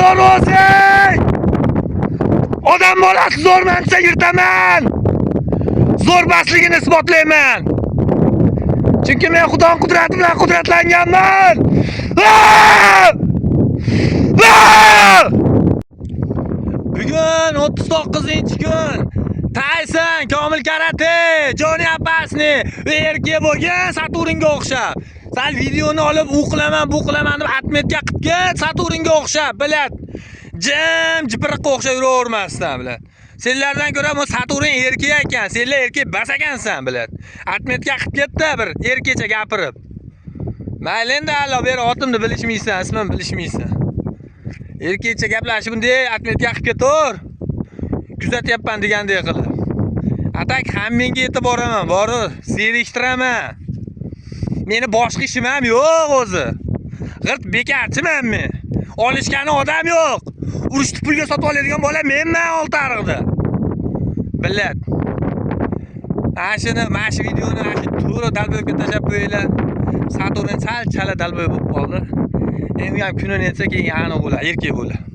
Zo'r o'zing! Odam bolasi zo'rman desa yirtaman. Zo'rmasligini isbotlayman. Chunki men Xudo qudrati bilan qudratlanganman. Bugun 39-kun. Tayson, Komil Karate, Joni Abbasni erkak bo'lgan Saturinga o'xshab. Sal videoni olib u qilaman, bu qilaman deb отметка qilib ket, Saturinga o'xshab, bilad. Jim jipiriqqa o'xshab yuravermasdan, bilad. Senlardan ko'ra bu Saturin erkak ekan, senlar erkak bas ekansan, bilad. Отметка qilib ketdi bir erkakcha gapirib. Mayli endi Alloh ber, otimni bilishmaysan, ismimni bilishmaysan. Erkakcha gaplashib bunday отметка qilib ketaver. Kuzatyapman degandek qilib. Atak hammenga yetib boraman, borib zeriktiraman. Meni boshqa ishim ham yo'q o'zi. G'irt bekarchiman men. Olishgani odam yo'q. Urushni pulga sotib oladigan bola menman Oltiariqda. Billat. Mana shu videoni mana shu to'g'ri долбоёб ga tashlab qo'yinglar. Saturn sal chala долбоёб bo'lib qoldi. Endi ham kunini yetsa keyin aniq bo'ladi, erkak bo'ladi.